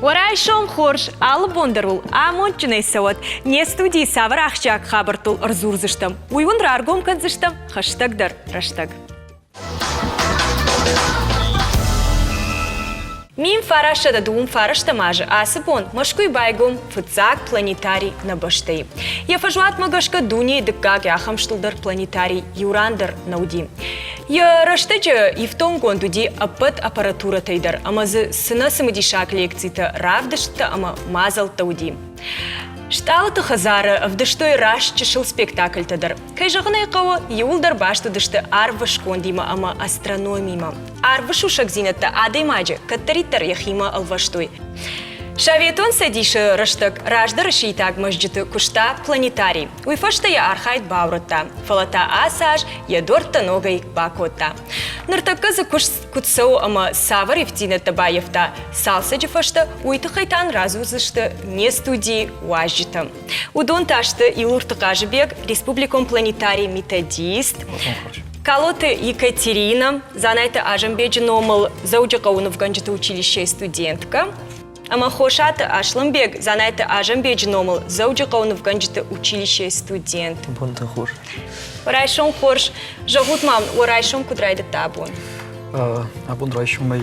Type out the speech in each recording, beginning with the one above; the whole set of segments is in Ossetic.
Уӕ райсом хорз, алы бон дӕр уыл амондджынӕй цӕуӕд. Не студийы цавӕр ахсджиаг хабӕрттыл ӕрдзурдзыстӕм, уый уын раргом кӕндзыстӕм хӕстӕгдӕр рӕстӕг. 1929 азы ацы бон Мӕскуыйы байгом фыццаг планетарий нӕ бӕстӕйы. Йӕ фӕзуатмӕ гӕсгӕ дунейы дыккаг ахӕм стылдӕр планетарий иу ран дӕр нӕ уыди. Йӕ рӕстӕджы ифтонггонд уыди ӕппӕт аппаратурӕтӕй дӕр ӕмӕ дзы цы нӕ цымыдисаг лекцитӕ, равдысттӕ ӕмӕ мадзӕлттӕ уыди. Стъалыты хӕдзары ӕвдыстой раст чысыл спектакльтӕ дӕр. Кӕй зӕгъын ӕй хъӕуы, иууылдӕр баст уыдысты арвы скондимӕ ӕмӕ астрономимӕ. Арвы сусӕгдзинӕдтӕ адӕймаджы кӕддӕриддӕр йӕхимӕ ӕлвӕстой. Советон Цӕдисы рӕстӕг раздӕры шиитаг мӕзджыты куыста планетарий. Уый фӕстӕ йӕ архайд баурӕдта, фӕлӕ та ацы аз йӕ дуӕрттӕ ногӕй бакодта. Ныртӕккӕ дзы куыст куыд цӕуы ӕмӕ цавӕр ивддзинӕдтӕ баййӕфта цалцӕджы фӕстӕ, уый тыххӕй та нын радзурдзысты не студийы уазджытӕ. Уыдон та сты Илурты Хъазыбег, республикон планетарий методист, Калоты Екатерина, Дзанайты Азамбеджы номыл Дзӕуджыхъӕуы нывгӕнджыты училищейы студенткӕ, ӕмӕ Хосаты Аслӕнбег, Дзанайты Азамбеджы номыл Дзӕуджыхъӕуы нывгӕнджыты училищейы студент. Бонтӕ хорз. Райсом хорз. Зӕгъут ма, уӕ райсом куыд райдыдта абон? Абон райсомӕй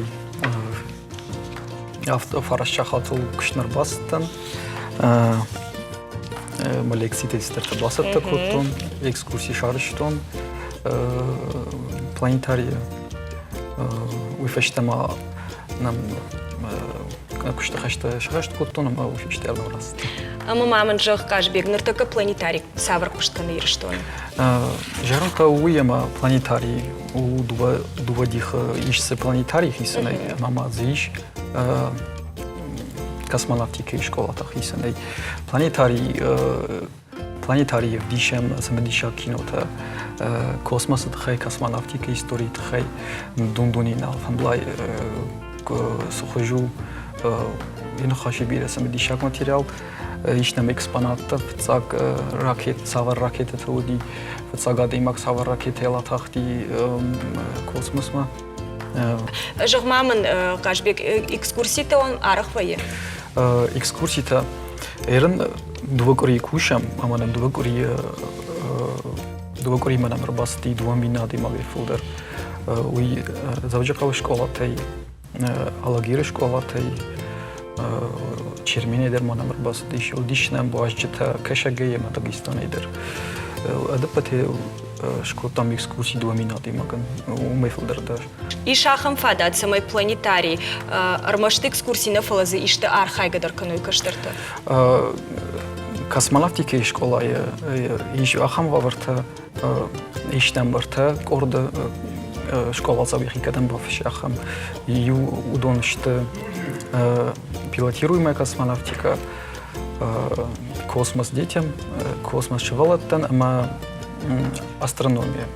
Афтӕ фараст сахатыл куыстмӕ ӕрбацыдтӕн. Мӕ лекцитӕ цыдӕртӕ бацӕттӕ кодтон, экскурси сарӕзтон планетарийы. Уый фӕстӕ ма нӕм куысты хӕстӕ сраст кодтон ӕмӕ уый фӕстӕ ардӕм рацыдтӕн. Ӕмӕ ма мын зӕгъ, Хъазбег, ныртӕккӕ планетарий цавӕр куыст кӕны Ирыстоны? Зӕгъын хъӕуы уый, ӕмӕ планетарий у дыууӕ дихы ис цы планетарий хицӕнӕй ӕмӕ ма дзы ис космонавтикӕйы скъолатӕ хицӕнӕй. Планетарий планетарийы ӕвдисӕм цымыдисаг кинотӕ космосы тыххӕй, космонавтикӕйы историйы тыххӕй, дун-дунейы алфӕмблай цы хуыз у, йӕ ныхасы бирӕ цымыдисаг материал. Ис нӕм экспонаттӕ, фыццаг ракет, цавӕр ракетӕтӕ уыди, фыццаг адӕймаг цавӕр ракетӕйыл атахти космосмӕ. Зӕгъ-ма мын, Хъазбег, экскурситӕ уӕм арӕх вӕййы? Экскурситӕ Ерын дыууӕ къуырийы кусӕм, ӕмӕ нӕм дыууӕ къуырийы дыууӕ къуыримӕ нӕм ӕрбацыди 2 000 адӕймагӕй фылдӕр. Уый Дзӕуджыхъӕуы скъолатӕй Алагиры скъолатӕй Черменӕй дӕр ма нӕм ӕрбацыдис, уыдис нӕм уазджытӕ Кӕсӕгӕй ӕмӕ Дагестанӕй дӕр. Ӕдӕппӕтӕй скодтам экскурси 2000 адӕймагӕн, уымӕй фылдӕр дӕр. Ис ахӕм фадат, цӕмӕй планетарий ӕрмӕст экскурси нӕ, фӕлӕ дзы исты архайгӕ дӕр кӕной кӕстӕртӕ? Космонавтикӕйы скъолайы ис ахӕм уавӕртӕ, ис нӕм ӕртӕ къорды скъоладзау йӕхи кӕдӕм бафыссы, ахӕм. Иу уыдон сты пилотируемая космонавтика, космос детям, космос сывӕллӕттӕн ӕмӕ астрономия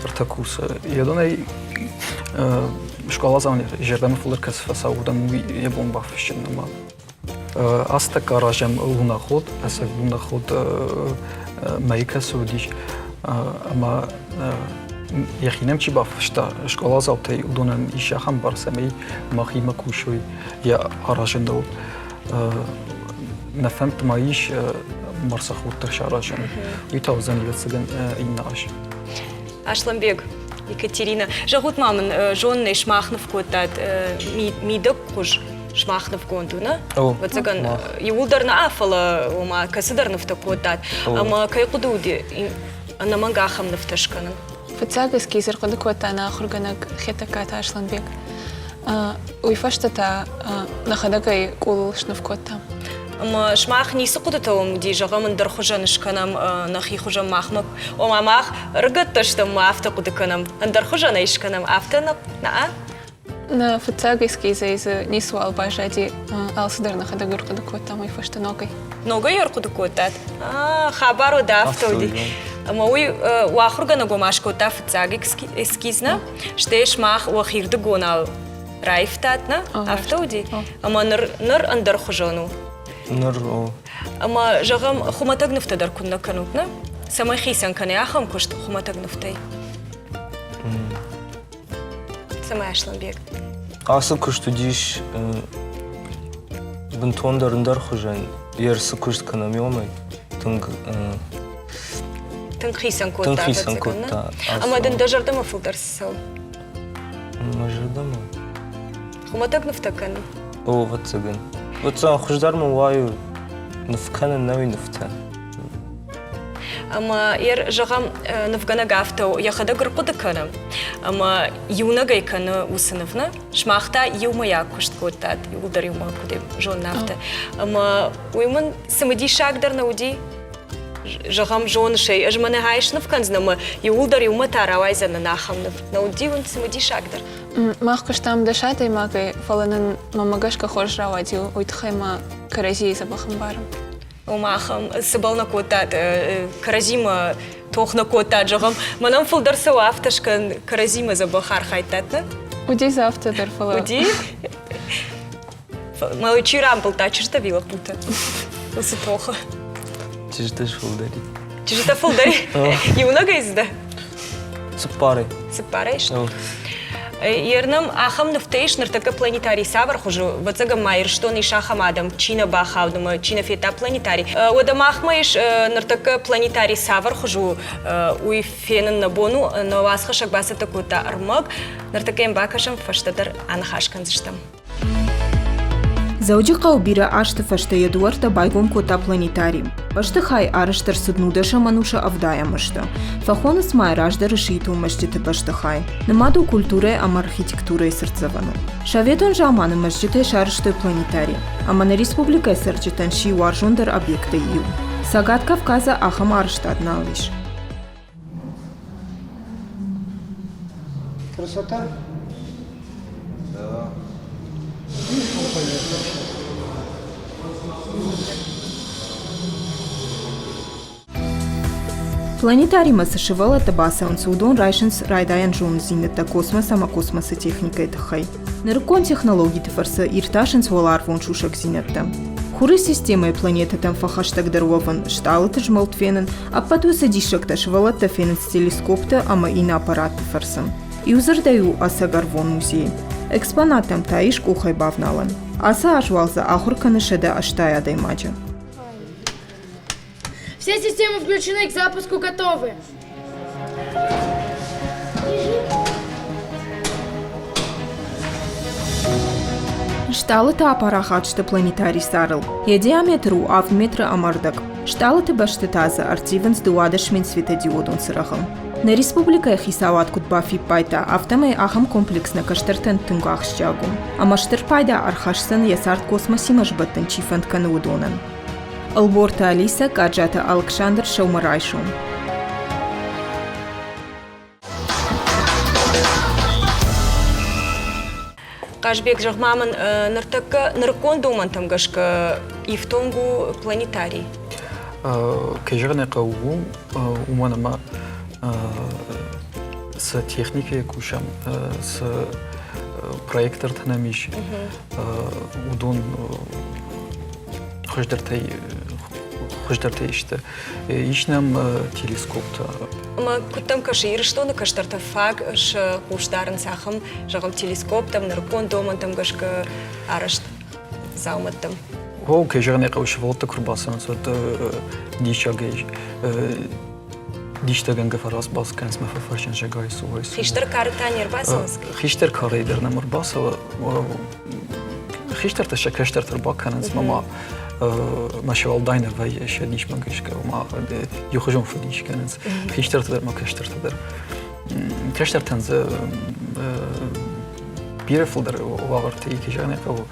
ӕртӕ курсы. Йедонӕй скъоладзауӕн зӕрдӕмӕ фылдӕр кӕцы фӕцӕуы, уыдон уый йӕ бон бафыссын ӕмӕ Ацы тӕккӕ аразӕм луноход, ӕцӕг луноход мӕйы кӕцы уыдис ӕмӕ йӕхи нӕм чи бафыста скъоладзаутӕй, уыдонӕн ис ахӕм бар, цӕмӕй махимӕ кусой йӕ аразыныл. Нӕ фӕнд ма ис марсоход дӕр саразын. Уый та уыдзӕн, ӕвӕццӕгӕн, иннӕ аз. Асланбег, Екатерина, зӕгъут ма мын, зонын сымах ныв кодтат мидӕгхуыз сымах нывгонд у, нӕ? Ӕвӕццӕгӕн, иууылдӕр нӕ, фӕлӕ ома кӕцыдӕр нывтӕ кодтат. Ӕмӕ кӕй хъуыды уыди ӕнӕмӕнг ахӕм нывтӕ скӕнын? Фыццаг эскиз ӕрхъуыды кодта нӕ ахуыргӕнӕг Хетӕгкаты Асланбег. Уый фӕстӕ та нӕхӕдӕг ӕй къулыл сныв кодтам. Ӕмӕ сымах ницы хъуыдытӕ уӕм уыди, зӕгъӕм, ӕндӕр хуызӕн скӕнӕм нӕхи хуызӕн махмӕ, ома мах ӕрыгӕттӕ стӕм, ма афтӕ хъуыды кӕнӕм, ӕндӕр хуызӕн ӕй скӕнӕм, афтӕ нӕ? Нӕ фыццаг эскизӕй дзы ницыуал баззади, алцыдӕр нӕхӕдӕг ӕрхъуыды кодтам уый фӕстӕ ногӕй. Ногӕй ӕрхъуыды кодтат? Хабар уӕд афтӕ уыди. Ӕмӕ уый уӕ ахуыргӕнӕг ома скодта фыццаг эскиз, нӕ? Стӕй сымах уӕхирдыгонау раивтат, нӕ? Афтӕ уыди? Ӕмӕ ныр, ныр ӕндӕрхуызон у. Ныр о. Ӕмӕ, зӕгъӕм, хуымӕтӕг нывтӕ дӕр куыннӕ кӕнут, нӕ? Цӕмӕй хицӕн кӕны ахӕм куыст хуымӕтӕг нывтӕй? Цӕмӕй Асланбег? Ацы куыст уыдис. Бынтондӕр ӕндӕр хуызӕн ерсы куыст кӕнӕм иомӕй. Тынг Тынг хицӕн кодта. Тынг хицӕн кодта. Ӕмӕ дын дӕ зӕрдӕмӕ фылдӕр цы цӕуы? Мӕ зӕрдӕмӕ? Хуымӕтӕг нывтӕ кӕнын? О, ӕвӕццӕгӕн. Ӕвӕццӕгӕн хуыздӕр мын уайы ныв кӕнын нӕуи нывтӕ. Ӕмӕ йӕ, зӕгъӕм, нывгӕнӕг афтӕ у, йӕхӕдӕг ӕрхъуыды кӕны ӕмӕ иунӕгӕй кӕны уыцы ныв, нӕ? Сымах та иумӕйаг куыст кодтат, иууылдӕр иумӕ куыд зонын, афтӕ. Ӕмӕ уый мын цымыдисаг дӕр нӕ уыди, зӕгъӕм, зоныс ӕй, ӕз мӕнӕ хай сныв кӕндзынӕн ӕмӕ иууылдӕр иумӕ та рауайдзӕн ахӕм ныв. Нӕ уыди уын цымыдисаг дӕр? Мах куыстам дӕс адӕймагӕй, фӕлӕ нын мӕнмӕ гӕсгӕ хорз рауади, уый тыххӕй ма кӕрӕдзийы дзӕбӕх ӕмбарӕм. Ома ахӕм цыбӕл нӕ кодтат, кӕрӕдзимӕ тох нӕ кодтат, зӕгъӕм, мӕнӕн фылдӕр цӕуы афтӕ скӕн, кӕрӕдзимӕ дзӕбӕх архайдтат, нӕ? Уыди дзы афтӕ дӕр, фӕлӕ... Уыди? Мӕ чи рамбылдта, чызджытӕ ӕви лӕппутӕ? Уыцы тохы. Чызджытӕ фылдӕр. Чызджытӕ фылдӕр? Иунӕгӕй дзы дӕ? Цыппарӕй. Цыппарӕй сты? Ернӕм ахӕм нывтӕ ис ныртӕккӕ планетарий цавӕр хуызы? Ӕвӕццӕгӕн ма Ирыстоны ис ахӕм адӕм, чи нӕ бахауд ӕмӕ чи нӕ федта планетарий. Уӕдӕ махмӕ ис ныртӕккӕ планетарий цавӕр хуыз у, уый фенын нӕ бон у. Нӕ уацхӕссӕг бацӕттӕ кодта ӕрмӕг. Ныртӕккӕ йӕм бакӕсӕм, фӕстӕдӕр аныхас кӕндзыстӕм. Дзӕуджыхъӕуы бирӕ азты фӕстӕ йӕ дуӕрттӕ байгом кодта планетарий. Бӕстыхай арӕзт ӕрцыд нудӕсӕм ӕнусы ӕвдайӕм азты. Фӕхонынц ма йӕ раздӕры шиитон мӕзджыты бӕстыхай. Нымад у культурӕйы ӕмӕ архитектурӕйы цыртдзӕвӕныл. Советон заманы мӕзджытӕй сарӕзтой планетарий, ӕмӕ нӕ республикӕйы цӕрджытӕн сси уарзондӕр объекттӕй иу. Цӕгат Кавказы ахӕм арӕзтад нал ис. Красота? Да. Планетаримӕ цы сывӕллӕттӕ бацӕуынц, уыдон райсынц райдайӕн зонындзинӕдтӕ космос ӕмӕ космосы техникӕйы тыххӕй. Нырыккон технологиты фӕрцы иртасынц уӕларвон сусӕгдзинӕдтӕ. Хуры системӕйы планетӕтӕм фӕхӕстӕгдӕр уӕвын, стъалыты змӕлд фенын, ӕппӕт уыцы диссӕгтӕ сывӕллӕттӕ фенынц телескоптӕ ӕмӕ иннӕ аппаратты фӕрцы. Иудзырдӕй у ӕцӕг ӕрвон музей. Экспонаттӕм та ис къухӕй бавналӕн. Ацы аз уал дзы ахуыр кӕны 180 адӕймаджы. Все системы включены, к запуску готовы. Стъалытӕ апарахат сты планетарий царыл. Йӕ диаметр у авд метры ӕмӕ ӕрдӕг. Стъалыты бӕсты та дзы ӕрттивынц 12 000 светодиодон цырагъы. Нӕ республикӕйы хицауад куыд бафиппайдта, афтӕмӕй ахӕм комплекс нӕ кӕстӕртӕн тынг ахсджиаг у. Ӕмӕ стыр пайда ӕрхӕсдзӕн йӕ цард космосимӕ сбӕттын чи фӕнд кӕны, уыдонӕн. Ӕлборты Алисӕ, Къаджаты Алыксандр сӕумӕрайсом. Хъазбег, зӕгъ-ма мын, ныртӕккӕ нырыккон домӕнтӕм гӕсгӕ ифтонг у планетарий? Кӕй зӕгъын ӕй хъӕуы, уымӕн ӕмӕ цы техникӕйы кусӕм, цы проектортӕ нӕм ис, уыдон хуыздӕртӕй хуыздӕртӕй сты. Ис нӕм телескоптӕ. Ӕмӕ куыд дӕм кӕсы, Ирыстоны кӕстӕртӕ фаг сӕ хъус дарынц ахӕм, зӕгъӕм, телескоптӕм, нырыккон домӕнтӕм гӕсгӕ арӕзт дзаумӕттӕм? О, кӕй зӕгъын ӕй хъӕуы, сывӕллӕттӕ куы рбацӕуынц, уӕд диссагӕй дистӕгӕнгӕ фӕрацбалц кӕнынц мӕ фӕфӕрсынц, зӕгъай, цы уой. Хистӕр кары та не рбацӕуынц? Хистӕр карӕй дӕр нӕм ӕрбацӕуы. Хистӕртӕ сӕ кӕстӕртӕ ӕрбакӕнынц, мӕ ма мӕ сӕ уӕлдай нӕ вӕййы сӕ дисмӕ гӕсгӕ, ма иухуызон фӕдис кӕнынц. Хистӕртӕ дӕр ма кӕстӕртӕ дӕр. Кӕстӕртӕн дзы бирӕ фылдӕр уавӕртӕ и, кӕй зӕгъын ӕй хъӕуы.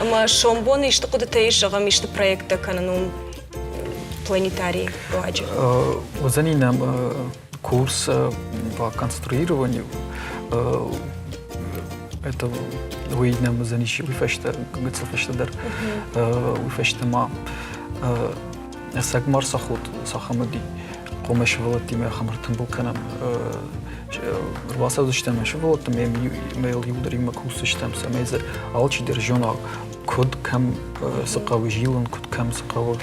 Ӕмӕ сомбон исты хъуыдытӕ ис, зӕгъӕм, исты проекттӕ кӕнын уым планетарийы руаджы? Уыдзӕни нӕм курс по конструированию. Это уый нӕм уыдзӕнис уый фӕстӕ, гыццыл фӕстӕдӕр. Уый фӕстӕ ма ӕцӕг марсоход цахӕм уыди, хъуамӕ сывӕллӕттимӕ ахӕм ӕртымбыл кӕнӕм. Ӕрбацӕудзыстӕм сывӕллӕттӕм, ӕмӕ йыл иуылдӕр иумӕ кусдзыстӕм, цӕмӕй дзы алчидӕр зона, куыд кӕм цы хъӕуы зилын, куыд кӕм цы хъӕуы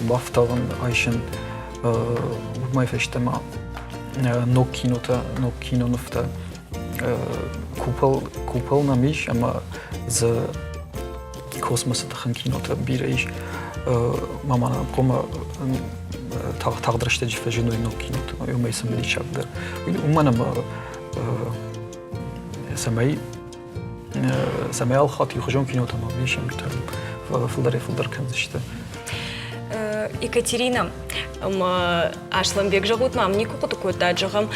бафтауын, айсын. Уымӕй фӕстӕмӕ ног кинотӕ, ног кинонывтӕ. Купол, купол нӕм ис ӕмӕ дзы Космосы тыххӕн кинотӕ бирӕ ис. Мама хъуамӕ тагъд рӕстӕджы фӕзыной ног кинотӕ, уымӕй цымыдисагдӕр. Уымӕн ӕмӕ цӕмӕй цӕмӕй алхатт иухуызон кинотӕ ма ӕвдисӕм, фылдӕрӕй-фылдӕр кӕндзысты. Екатерина, ӕмӕ Аслӕнбег, зӕгъут ма, никуы хъуыды кодтат, зӕгъӕм,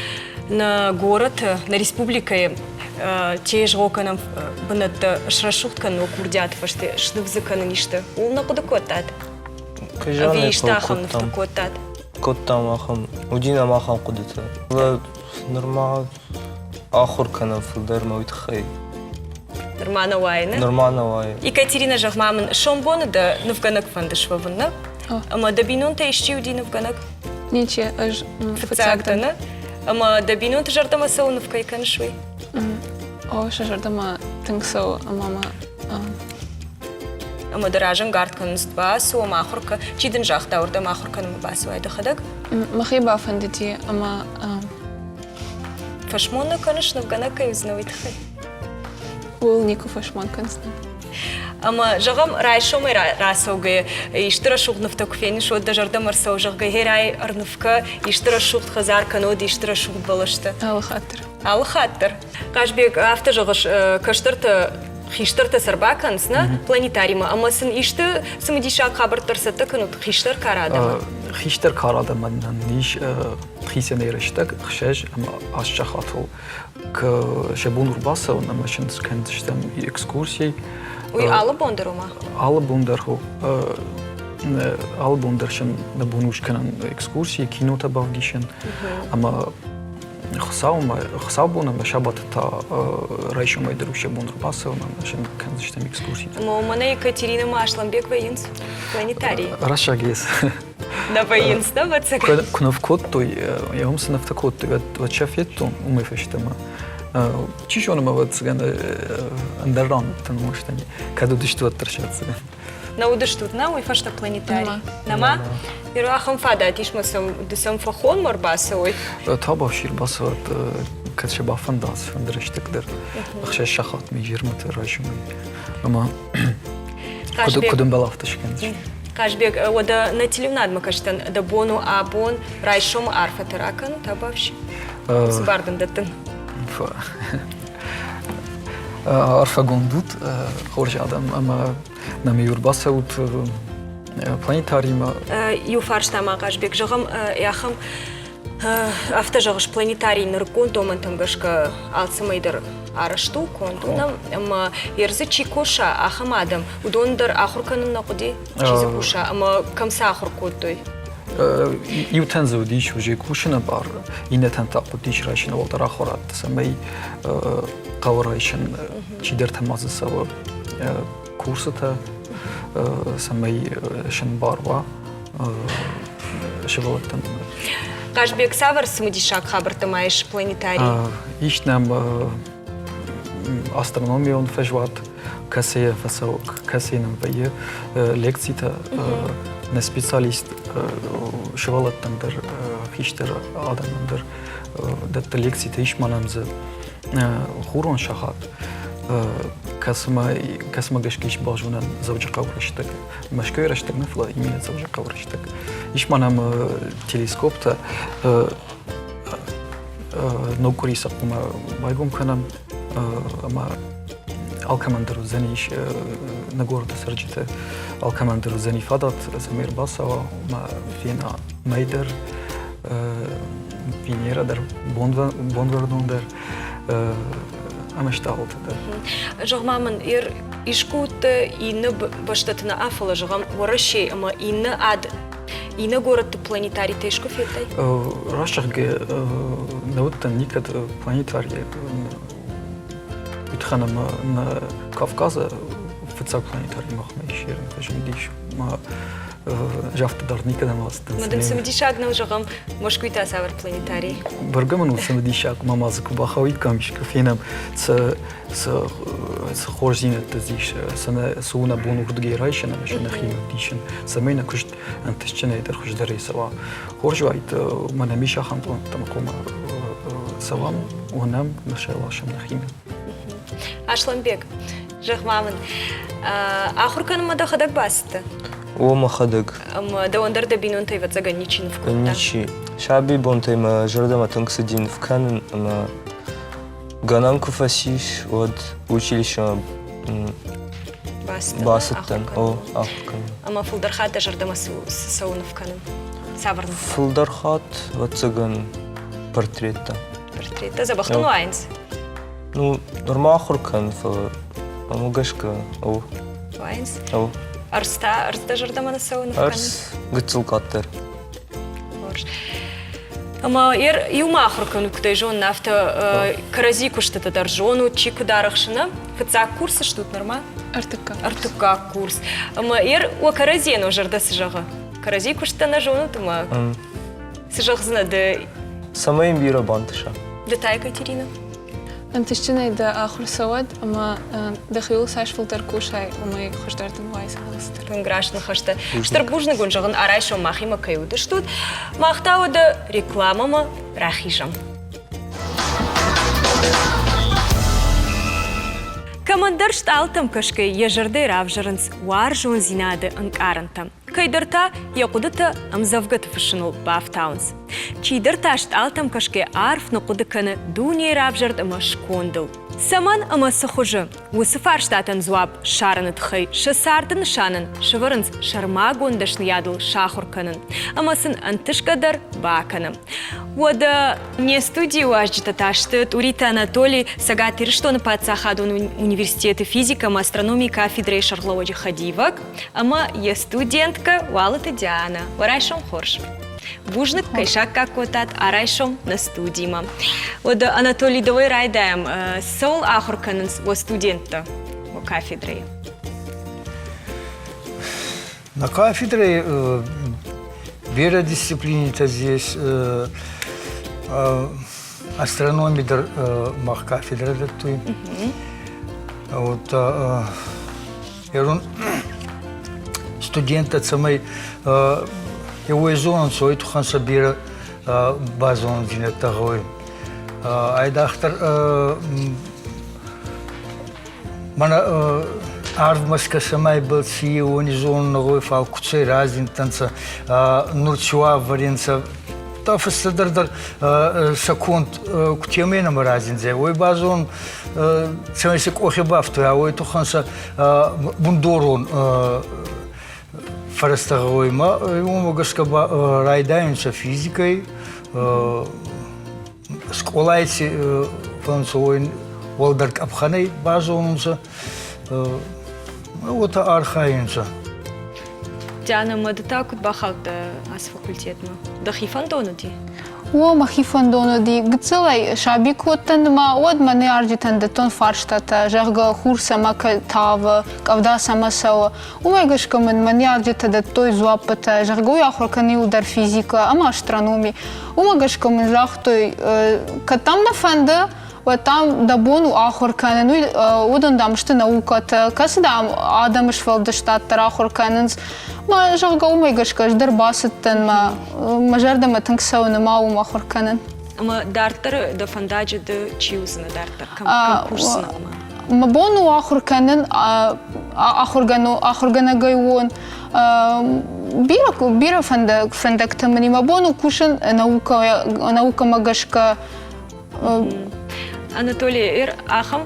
нӕ горӕты, нӕ республикӕйы тезгъо кӕнӕм бынӕттӕ срӕсугъд кӕнын курдиаты фӕстӕ сныв дзы кӕнын исты, ууыл нӕ хъуыды кодтат? Ӕви исты ахӕм нывтӕ кодтат? Кодтам ахӕм, уыди нӕм ахӕм хъуыдытӕ. Нырма ахуыр кӕнӕм фылдӕр мӕ уый тыххӕй. Нырма нӕ уайы, нӕ? Нырма нӕ уайы. Екатерина, зӕгъ-ма мын, сомбоны дӕ нывгӕнӕг фӕнды суӕвын, нӕ? Ӕмӕ дӕ бинонтӕ исчи уыди нывгӕнӕг? Ничи, ӕз фыццаг дӕн. Ӕмӕ дӕ бинонты зӕрдӕмӕ цӕуы ныв кӕй кӕныс, уый? О, сӕ зӕрдӕмӕ тынг цӕуы ӕмӕ мӕ Ӕмӕ дӕ разӕнгард кӕнынц бацу ӕмӕ ахуыр кӕ. Чи дын загъта, уырдӕм ахуыр кӕнынмӕ бацуай дӕхӕдӕг? Мӕхи бафӕндыди ӕмӕ Фӕсмон нӕ кӕныс, нывгӕнӕг кӕй уыдзынӕ, уый тыххӕй? Ууыл никуы фӕсмон кӕндзынӕн. Ӕмӕ, зӕгъӕм, райсомӕй рацӕугӕ исты рӕсугъд нывтӕ куы фенис, уӕд дӕ зӕрдӕмӕ ӕрцӕуы, зӕгъгӕ, херӕй ӕрныв кӕ, исты рӕсугъд хӕдзар кӕнод, исты рӕсугъд бӕлӕстӕ. Алы хатт дӕр. Алы хатт дӕр. Хъазбег, афтӕ зӕгъыс, кӕстӕртӕ хистӕртӕ сӕ ӕрбакӕнынц нӕ планетаримӕ ӕмӕ сын исты цымыдисаг хабӕрттӕ ӕрцӕттӕ кӕнут хистӕр кары адӕмӕн? Хистӕр кары адӕмӕн ис хицӕнӕй рӕстӕг ӕхсӕз ӕмӕ аст сахатыл сӕ бон ӕрбацӕуын ӕмӕ сын скӕндзыстӕм экскурси. Уый алы бон дӕр ома? Алы бон дӕр алы бон дӕр сын нӕ бон у скӕнӕн экскурси, кинотӕ бавдисӕн ӕмӕ Хуыцаумӕ, хуыцаубон ӕмӕ сабаты та райсомӕй дӕр сӕ бон ӕрбацӕуын ӕмӕ сын кӕндзыстӕм экскурситӕ. Ӕмӕ мӕнӕ Екатерина ӕмӕ Асланбег вӕййынц планетарийы? Рӕсӕг ес. Нӕ вӕййынц, нӕ, ӕвӕццӕгӕн? Куы ныв кодтой, уым цы нывтӕ кодтой, уӕд сӕ федтон уымӕй фӕстӕмӕ. Чи зоны, мӕ ӕвӕццӕгӕн ӕндӕр ран уыдтӕн уымӕстӕн. Кӕд уыдысты, уӕддӕр сӕццӕгӕн. Нӕ уыдыстут, нӕ, уый фӕстӕ планетарий? Нӕма? Ныр ахӕм фадат ис, мӕ сӕм ды сӕм фӕхонмӕ ӕрбацӕуой? Табафсир бацӕуӕд, кӕд сӕ бафӕнда, цыфӕнды рӕстӕг дӕр. Ӕхсӕз сахатмӕ изӕрмӕты райсомӕй. Ӕмӕ куыд ӕмбӕлы, афтӕ скӕндзысты. Хъазбег, уӕдӕ нӕ телеуынадмӕ кӕстӕн дӕ бон у абон райсомы арфӕтӕ ракӕн, Табафси? Цы бар дын дӕттын? Арфӕгонд ут, хорз адӕм, ӕмӕ нӕм иу ӕрбацӕут планетаримӕ. Иу фарста ма, Хъазбег, зӕгъӕм, ахӕм афтӕ зӕгъыс, планетарий нырыккон домӕнтӕм гӕсгӕ алцӕмӕй дӕр арӕзт у, конд у нӕм, ӕмӕ ердзы чи куса, ахӕм адӕм, уыдон дӕр ахуыр кӕнын нӕ хъуыди, чи дзы куса, ӕмӕ кӕм сӕ ахуыр кодтой? Иутӕн дзы уыдис уже кусыны бар, иннӕтӕн та хъуыдис райсын уӕлдӕр ахуырад, цӕмӕй хъӕуы райсын, чидӕртӕ ма дзы цӕуы курсытӕ, цӕмӕй сын бар уа сывӕллӕттӕн. Хъазбег, цавӕр цымыдисаг хабӕрттӕ ма ис планетарийы? Ис нӕм астрономион фӕзуат, кӕцыйы фӕцӕуы, кӕцыйы нын вӕййы лекцитӕ нӕ специалист сывӕллӕттӕн дӕр, хистӕр адӕмӕн дӕр дӕтты лекцитӕ, ис ма нӕм дзы хурон сахат, кӕцымӕ, кӕцымӕ гӕсгӕ ис базонӕн Дзӕуджыхъӕуы рӕстӕг. Мӕскуыйы рӕстӕг нӕ, фӕлӕ именно Дзӕуджыхъӕуы рӕстӕг. Ис ма нӕм телескоптӕ, ног къуыри сӕ хъуамӕ байгом кӕнӕм ӕмӕ алкӕмӕн дӕр уыдзӕнис нӕ горӕты цӕрджыты, алкӕмӕн дӕр уыдзӕни фадат, цӕмӕй ӕрбацӕуа ӕмӕ фена мӕй дӕр, Венера дӕр, Бонвӕрнон дӕр ӕмӕ стъалытӕ дӕр. Зӕгъ-ма мын, искуыты иннӕ бӕстӕты нӕ фӕлӕ, зӕгъӕм, Уӕрӕсейы ӕмӕ иннӕ ад иннӕ горӕтты планетаритӕ искуы федтай? Раст зӕгъгӕ, нӕ уыдтӕн никӕд планетарийы. Уый тыххӕн ӕмӕ нӕ Кавказы фыццаг планетарий махмӕ ис, фӕзындис. Ма афтӕ дӕр никӕдӕм ацыдтӕн. Мӕ дын цымыдисаг нӕу, зӕгъӕм, Мӕскуыйы та цавӕр планетарий? Бӕргӕ мын у цымыдисаг, ма ма дзы куы бахауиккам, искуы фенӕм, цы цы цы хорздзинӕдтӕ дзы ис, цы нӕ цы у нӕ бон уырдыгӕй райсын ӕмӕ сӕ нӕхимӕ ӕвдисын, цӕмӕй нӕ куыст ӕнтыстджынӕй дӕр хуыздӕрӕй цӕуа. Хорз уаид, мӕнӕ ис ахӕм пълӕнттӕ ӕмӕ хъуамӕ цӕуӕм, уынӕм, нӕ сӕ ласӕм нӕхимӕ. Асланбег, Зӕгъ-ма мын, ахуыр кӕнынмӕ дӕхӕдӕг бацыдтӕ? О, мӕхӕдӕг. Ӕмӕ дӕуӕн дӕр дӕ бинонтӕй, ӕвӕццӕгӕн, ничи ныв кодта? Ничи. Сабибонтӕй мӕ зӕрдӕмӕ тынг цыди ныв кӕнын ӕмӕ гӕнӕн куы фӕцис, уӕд училищемӕ бацыдтӕн. О, ахуыр кӕнын. Ӕмӕ фылдӕр хатт дӕ зӕрдӕмӕ цы цӕуы ныв кӕнын? Цавӕр ныв? Фылдӕр хатт, ӕвӕццӕгӕн, портреттӕ. Портреттӕ дзӕбӕх дын уайынц? Ну, нырма ахуыр кӕн, фӕлӕ ӕмӕ гӕсгӕ, о. Уайынц? О. Ӕрдз та, ӕрдз дӕ зӕрдӕмӕ нӕ цӕуы ныв кӕнын? Ӕрдз гыццыл къаддӕр. Хорз. Ӕмӕ иумӕ ахуыр кӕнут, куыдӕй зонын, афтӕ кӕрӕдзи куыстытӕ дӕр зонут, чи куыд арӕхсы, нӕ? Фыццаг курсы стут нырма? Ӕртыккаг. Ӕртыккаг курс. Ӕмӕ уӕ кӕрӕдзийӕн уӕ зӕрдӕ цы зӕгъы? Кӕрӕдзи куысттӕ нӕ зонут ӕмӕ цы зӕгъдзынӕ ды? Цӕмӕй йын бирӕ бантыса. Ды та, Екатерина? Ӕнтыстджынӕй дӕ ахуыр цӕуӕд ӕмӕ дӕхиуыл цас фылдӕр кусай, уымӕй хуыздӕр дын уайдзӕн алцыдӕр. Тынг раст ныхӕстӕ. Стыр бузныг уын зӕгъын, арайсом махимӕ кӕй уыдыстут. Мах та уӕдӕ рекламӕмӕ рахизӕм. Кӕмӕндӕр стъалытӕм кӕсгӕ йӕ зӕрдӕйы равзӕрынц уарзондзинады ӕнкъарӕнтӕ. Кӕйдӕр та йӕ хъуыдытӕ ӕмдзӕвгӕты фыссыныл бафтауынц. Чидӕр та стъалтӕм кӕсгӕ арф ныхъхъуыды кӕны дунейы равзӕрд ӕмӕ скондыл. Цӕмӕн ӕмӕ цы хуызы? Уыцы фарстатӕн дзуапп ссарыны тыххӕй сӕ царды нысанӕн сӕвӕрынц сӕрмагонд дӕсныйадыл сахуыр кӕнын ӕмӕ сын ӕнтысгӕ дӕр бакӕны. Уӕдӕ не студийы уазджытӕ та сты Тъуриты Анатоли, Цӕгат Ирыстоны паддзахадон университеты физикӕ ӕмӕ астрономийы кафедрӕйы сӕргълӕууӕджы хӕдивӕг, ӕмӕ йе студенткӕ Уалыты Дианӕ. Уӕ райсом хорз! Бузныг, кӕй саккаг кодтат арайсом нӕ студимӕ. Уӕдӕ, Анатолий, дӕуӕй райдайӕм. Цӕуыл ахуыр кӕнынц уӕ студенттӕ уӕ кафедрӕйы? На кафедре берӕ дисциплинитӕ здесь астрономи дӕр мах кафедрӕ дӕттуй. Вот Ерун студенттӕ цӕмӕй еуей зонунцӕ, уой туххӕн сӕ берӕ базондзийнӕдтӕ гъӕуй. Айдагъдӕр мӕнӕ арвмӕ скӕсӕмӕй бӕлци уони зонун гъӕуй, фал куцӕй разиндтӕнцӕ, нур циуавӕри нцӕ, та фӕстӕдӕр дӕр сӕ конд кутемӕй нӕмӕ разиндзӕй, уой базонун цӕмӕй сӕ къохи бафтуйа, уой туххӕн сӕ бундорон фӕрӕзтӕ гъӕуй. Ма уомӕ гӕсгӕ ба райдайунцӕ физикӕй, скъолай ци фӕнцӕ, уой уӕлдӕр къӕпхӕнӕй базонунцӕ, уотӕ архайунцӕ. Диана, ма ды та куыд бахаудтӕ ацы факультетмӕ? Дӕхи фӕндон уыди? О, мӕхи фӕндон уыди. Гыццылӕй саби куы уыдтӕн ма, уӕд мӕ ныййарджытӕн дӕттон фарстатӕ, зӕгъгӕ, хур цӕмӕ тавы, къӕвда цӕмӕ цӕуы. Уымӕ гӕсгӕ мын мӕ ныййарджытӕ дӕттой дзуаппытӕ, зӕгъгӕ, уый ахуыр кӕны иуылдӕр физикӕ ӕмӕ астрономи. Уымӕ гӕсгӕ мын загътой, кӕд дӕм нӕ фӕнды, уӕд дам дӕ бон у ахуыр кӕнын. Уый уыдон, дам, сты наукӕтӕ, кӕцы, дам, адӕмы сфӕлдыстад дӕр ахуыр кӕнынц. Мӕ, зӕгъгӕ, уымӕ гӕсгӕ ӕз дӕр бацыдтӕн, мӕ, мӕ зӕрдӕмӕ тынг цӕуы нымӕ уым ахуыр кӕнын. Ӕмӕ дарддӕр дӕ фӕндаджы ды чи уыдзынӕ дарддӕр? Кӕм, кӕм кусдзынӕ уымӕ? Мӕ бон у ахуыр кӕнын, ахуыргӕнӕгӕй уон. Бирӕ, бирӕ фӕндӕгтӕ мын и. Мӕ бон у кусын наукӕмӕ гӕсгӕ. Анатолий, ахӕм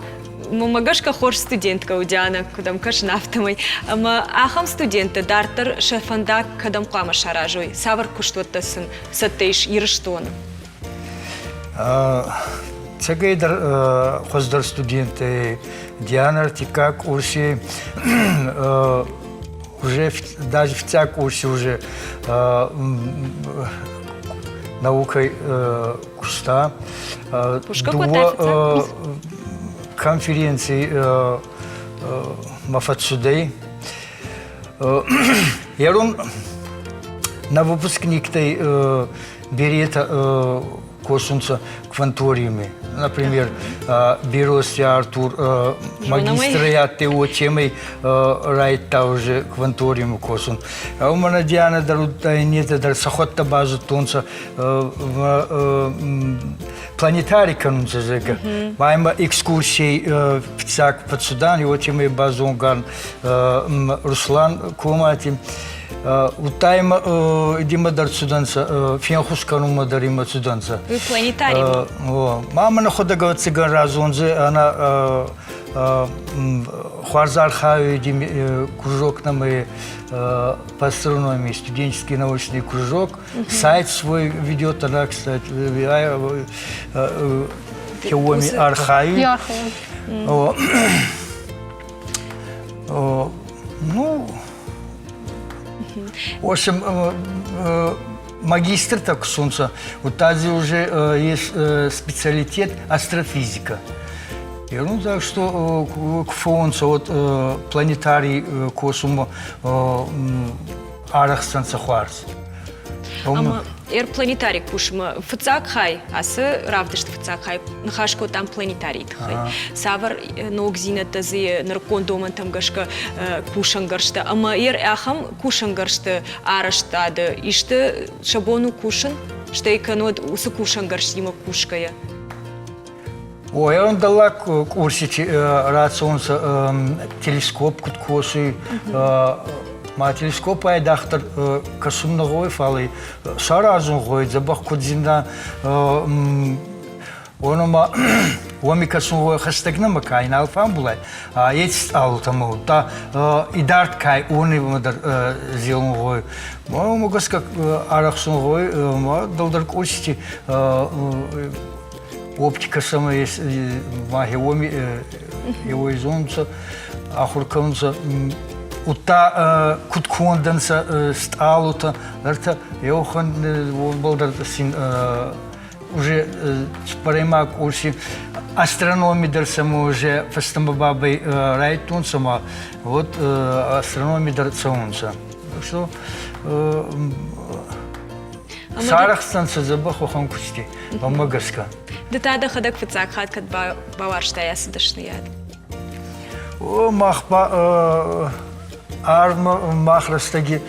мӕ гӕсгӕ хорз студенткӕ у Диана, куыд ӕм кӕсын, афтӕмӕй. Ӕмӕ ахӕм студенттӕ дарддӕр сӕ фӕндаг кӕдӕм хъуамӕ саразой? Цавӕр куыстуӕттӕ сын цӕттӕ ис Ирыстоны? Цӕгӕйдӕр хуыздӕр студенттӕй Диана ӕртыккаг курси уже даже фыццаг курси уже наукой куыста. Дыууӕ конференций ма фӕцудӕй. Ерун нӕ выпускниктӕй беретӕ косунцӕ кванториуми. Например, Берозти Артур магистрӕй адтӕй, уотемӕй райдта уже кванториуми косун. Мӕнӕ Диана дӕр удта иннетӕ дӕр сӕхуӕдтӕ базудтонцӕ планетари кӕнунцӕ, зӕгъгӕ. Ма имӕ экскурсийӕй фиццаг фӕццудан, уотемӕй базонган Руслан Комати. Удта имӕ идимӕ дӕр цудӕнцӕ, фенхус кӕнунмӕ дӕр имӕ цудӕнцӕ. Вы планетарий? Ма мӕ нӕхуӕдӕг ӕвӕццӕгӕн разондзӕ ӕнӕ хуарз архайуй кружок нӕмӕ по астрономии, студенческий научный кружок. Сайт свой ведет она, кстати, уоми архайуй. Ну, в общем, магистр так солнца. Вот тази уже есть специалитет астрофизика. И, ну, так что кфонца вот планетарий космо арӕхстӕнцӕ хуарз. Ӕмӕ Эр-планетарий кусмӕ фыццаг хай, ацы равдысты фыццаг хай ныхас кодтам планетарийы тыххӕй. Цавӕр ногдзинӕдтӕ дзы нырыккон домӕнтӕм гӕсгӕ кусӕнгӕрзтӕ ӕмӕ ер ахӕм кусӕнгӕрзты арӕзтады исты сӕ бон у кусын, стӕй кӕннод уыцы кусӕнгӕрзтимӕ кусгӕйӕ? Ой, дӕллаг курсити рацӕунцӕ телескоп куд косуй, ма телескоп айдагъдӕр кӕсун нӕ гъӕуй, фал саразун гъӕуй, дзӕбӕх куд зинна уонӕмӕ уоми кӕсун гъӕуй хӕстӕг нӕмӕ ка ин алфамбулай, еци стъалутӕмӕ, удта идард ка уонӕмӕ дӕр зелун гъӕуй. Уомӕ гӕсгӕ арӕхсун гъӕуй, ма дӕлдӕр курсити оптика сама есть ма уоми еуӕй ахур кӕнунцӕ удта куд кондӕнцӕ стъалутӕ ӕртӕ еухан уобӕл дӕр син уже цуппӕрӕймаг курси астрономи дӕр сӕмӕ уже фӕстӕмӕ бабӕй райдтонцӕ ма вот астрономи дӕр цӕунцӕ так что сарӕхстӕнцӕ дзӕбӕх уӕхӕн кусти Мӕнмӕ гӕсгӕ. Ды та дӕхӕдӕг фыццаг хатт кӕд бауарзтай ацы дӕсныйад? О, мах ба арвмӕ мах рӕстӕги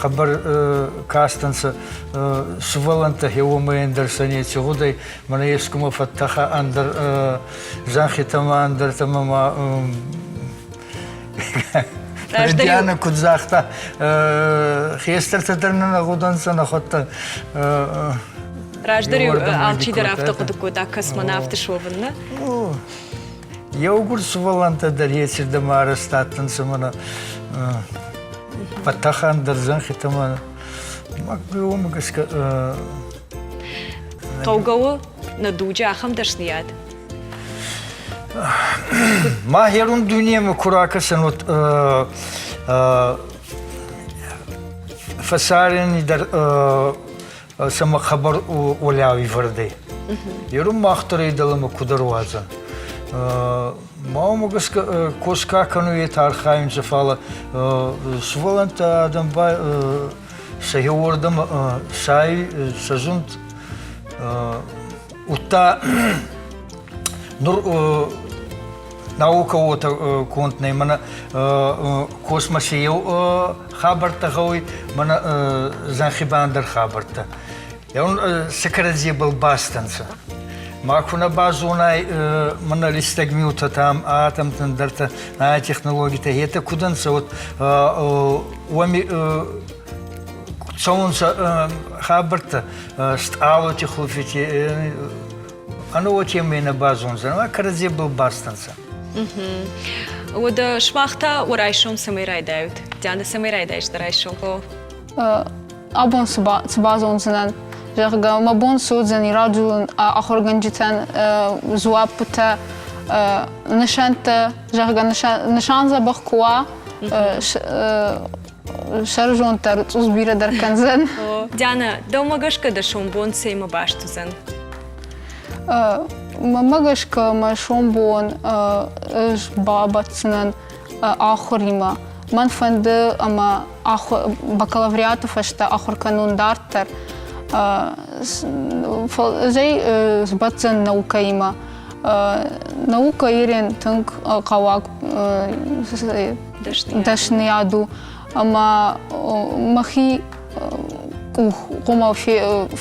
хъӕбӕр кастӕнцӕ сувӕллӕнттӕ хеуомӕй ӕндӕр сӕ неци гъудӕй, мӕнӕ ескумӕ фӕттӕхӕ ӕндӕр зӕнхитӕмӕ, ӕндӕртӕмӕ ма Диана куд загъта, хестӕртӕ дӕр нӕ нӕ гъудӕнцӕ, нӕхуӕдтӕ. Раздӕр-иу алчидӕр афтӕ хъуыды кодта космонавты суӕвын, нӕ? Еугур сувӕллӕнттӕ дӕр ецирдӕмӕ арӕзт адтӕнцӕ мӕнӕ фӕттӕхӕн дӕр зӕнхитӕмӕ. Уомӕ гӕсгӕ Хъӕугӕ у нӕ дуджы ахӕм дӕсныйад? Ма херун дунемӕ ку ракӕсӕн, вот фӕсарӕни дӕр сӕмӕ хабар уӕлиау ивӕрдӕй. Ерун мах дӕр ӕй дӕлӕмӕ куд ӕруадзӕн. Ма уымӕ гӕсгӕ косгӕ кӕнуй етӕ архайунцӕ, фалӕ сувӕллӕнттӕ адӕм ба сӕхе уордӕмӕ сай сӕ зунд Удта нур наука уотӕ конд нӕй, мӕнӕ космоси еу хабӕрттӕ гъӕуй, мӕнӕ зӕнхи ба ӕндӕр хабӕрттӕ. Еун сӕ кӕрӕдзебӕл баст ӕнцӕ. Ма ку нӕ базонай мӕнӕ листӕг миутӕ там, атомтӕ, ӕндӕртӕ, технологитӕ, етӕ куд ӕнцӕ, вот уоми цӕунцӕ хабӕрттӕ стъалути хурфити ӕнӕ уотемӕй нӕ базондзӕн, ма кӕрӕдзебӕл бастӕнцӕ. Уӕдӕ сымах та уӕ райсом цӕмӕй райдайут? Диана, цӕмӕй райдайыс дӕ райсом? Абон цы базондзынӕн, зӕгъгӕ, мӕ бон цы уыдзӕни радзурын ахуыргӕнджытӕн дзуаппытӕ, нысӕнттӕ, зӕгъгӕ, нысан дзӕбӕх куы уа, сӕрызонд дӕр цъус бирӕ дӕр кӕндзӕн. Диана, дӕумӕ гӕсгӕ дӕ сомбон цӕимӕ баст уыдзӕн? Мӕнмӕ гӕсгӕ мӕ сомбон ӕз бабӕтдзынӕн ахуыримӕ. Мӕн фӕнды ӕмӕ бакалавриаты фӕстӕ ахуыр кӕнон дарддӕр. Ӕз сбӕтдзӕн наукӕимӕ. Наукӕ ирен тынг хъӕуаг дӕсныйад у ӕмӕ мӕхи къух хъуамӕ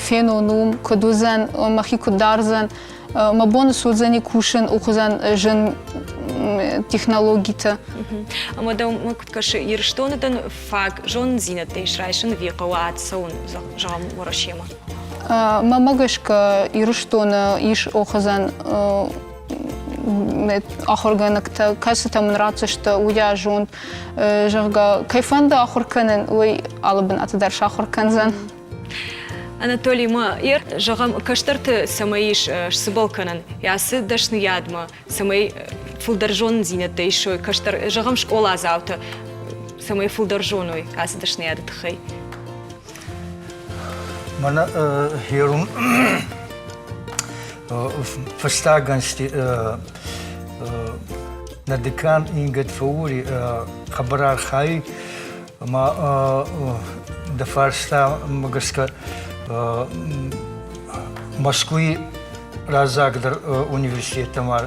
фенон уым, куыд уыдзӕн, мӕхи куыд дардзӕн, мӕ бон суыдзӕни кусын ухуызӕн зын технологитӕ. Ӕмӕ дӕумӕ куыд кӕсы, Ирыстоны дын фаг зонындзинӕдтӕ ис райсын ӕви хъӕуы ацӕуын, зӕгъӕм, Уӕрӕсемӕ? Мӕмӕ гӕсгӕ Ирыстоны ис охуызӕн ахуыргӕнӕгтӕ, кӕцытӕ мын ратдзысты уыйа зонд, зӕгъгӕ, кӕй фӕнды ахуыр кӕнын, уый алы бынаты дӕр сахуыр кӕндзӕн. Анатолий, ма зӕгъӕм, кӕстӕрты цӕмӕй ис сцыбӕл кӕнӕн ацы дӕсныйадмӕ, цӕмӕй фылдӕр зонындзинӕдтӕ исой кӕстӕр, зӕгъӕм, скъоладзаутӕ, цӕмӕй фылдӕр зоной ацы дӕсныйады тыххӕй? Мӕнӕ херун фӕстаг ӕнзти нӕ декан Ингӕд фӕуури хъӕбӕр архайуй ӕма дӕ фарстамӕ гӕсгӕ Мӕскуй раззагдӕр университеттӕмӕ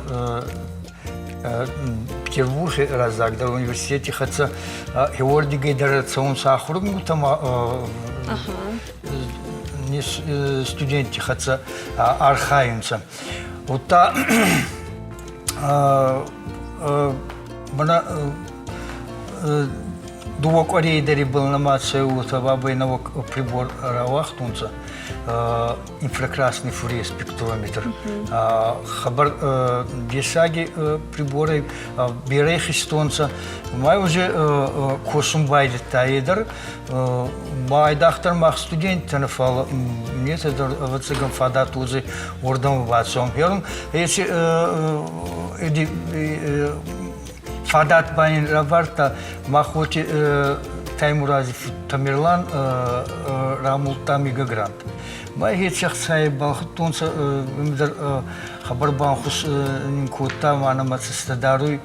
Петербурги раззагдӕр университети хӕццӕ хеуордигӕй дӕр цӕунцӕ ахургӕнгутӕмӕ студентти хӕццӕ архайунцӕ. Удта мӕнӕ дууӕ къуӕрей дӕр ибӕл нӕма цӕуй, бабӕй нӕуӕг прибор рауагътонцӕ инфракрасный фурье спектрометр. Хабар дессаги приборӕй берӕ хизтонцӕ. Ма уже косун байдӕдта е дӕр. Ма айдагъдӕр мах студенттӕ фал неци дӕр ӕвӕццӕгӕн фадат уодзӕй уордӕмӕ бацӕун. Ерун еци фадат ба ин равардта мах уоти Таймурази фуд Тамерлан рамулдта мегагрант. Ма еци ӕхцай балхӕдтонцӕ дӕр хабар банхус нин кодта ма нӕмӕ цӕстӕ даруй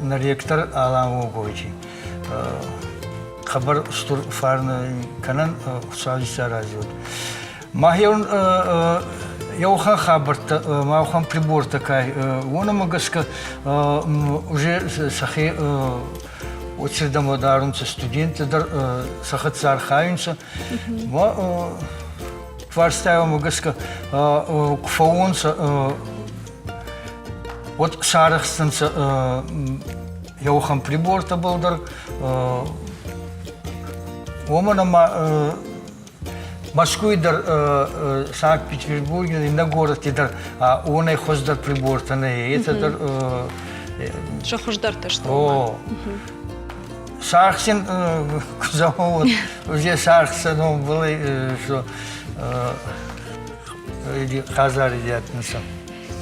нӕ ректор Алан Оговичи. Хабар устур фарнӕ кӕнӕн Хуцауи исарази уод. Махеун еухан хабӕрттӕ, маухан прибортӕ кай, уонӕмӕ гӕсгӕ уже сӕхе уоцирдӕмӕ дарунцӕ студенттӕ дӕр сӕ хӕццӕ архайунцӕ. Ма фарстайӕмӕ гӕсгӕ ку фӕууонцӕ, уӕд сарӕхстӕнцӕ еухан прибортӕбӕл дӕр, уомӕн ӕма Мӕскуй дӕр, Санкт-Петербурги, иннӕ горӕтти дӕр уонӕй хуӕздӕр прибортӕ нӕй. Етӕ дӕр Сӕ хуыздӕртӕ сты. О. Сархсин ку зӕгъон, уже сархсӕ номбӕл что хӕдзари дӕттунцӕ.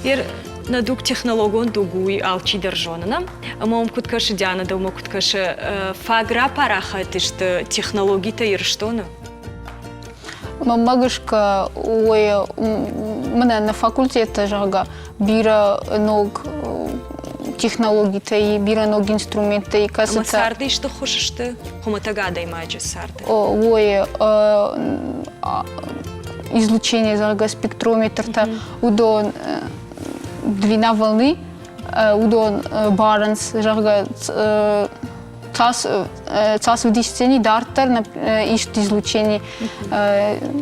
Ер нӕ дуг технологон дуг уый алчидӕр зоны, нӕ? Ӕмӕ уым куыд кӕсы, Диана, дӕумӕ куыд кӕсы, фаг рапарахат сты технологитӕ Ирыстоны? Мӕнмӕ гӕсгӕ, уой мӕнӕ нӕ факультеттӕ, зӕгъгӕ, бирӕ ног технологитӕй, бирӕ ног инструменттӕй, кӕцытӕ... Ӕмӕ царды исты хуыз сты хуымӕтӕг адӕймаджы царды? Уой излучение, зӕгъгӕ, спектрометртӕ, уыдон длина волны, уыдон барынц, зӕгъгӕ, цас цас уыдисдзӕни дарддӕр ист излучение,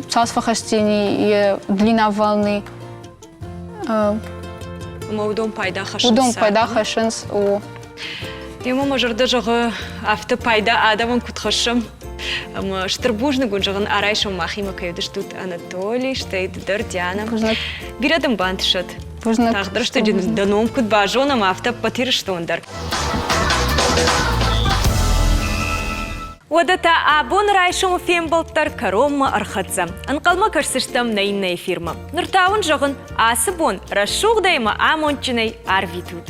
цас фӕхӕсдзӕни длина волны. Ӕмӕ уыдон пайда хӕссынц. Уыдон пайда хӕссынц, о. Йемӕ мӕ зӕрдӕ зӕгъы, афтӕ пайда адӕмӕн куыд хӕссӕм. Ӕмӕ стыр бузныг уын зӕгъын, арайсом махимӕ кӕй уыдыстут Анатолий, стӕй ды дӕр, Диана. Бирӕ дын бантысӕд. Бузныг. Тагъд рӕстӕджы дӕ ном куыд базонӕм, афтӕ ӕппӕт Ирыстон дӕр. Уӕдӕ та абон райсомы фембӕлд дӕр кӕронмӕ ӕрхӕццӕ. Ӕнхъӕлмӕ кӕсдзыстӕм нӕ иннӕ эфирмӕ. Ныр та уын зӕгъын, ацы бон рӕсугъдӕй ӕмӕ амондджынӕй арвитут.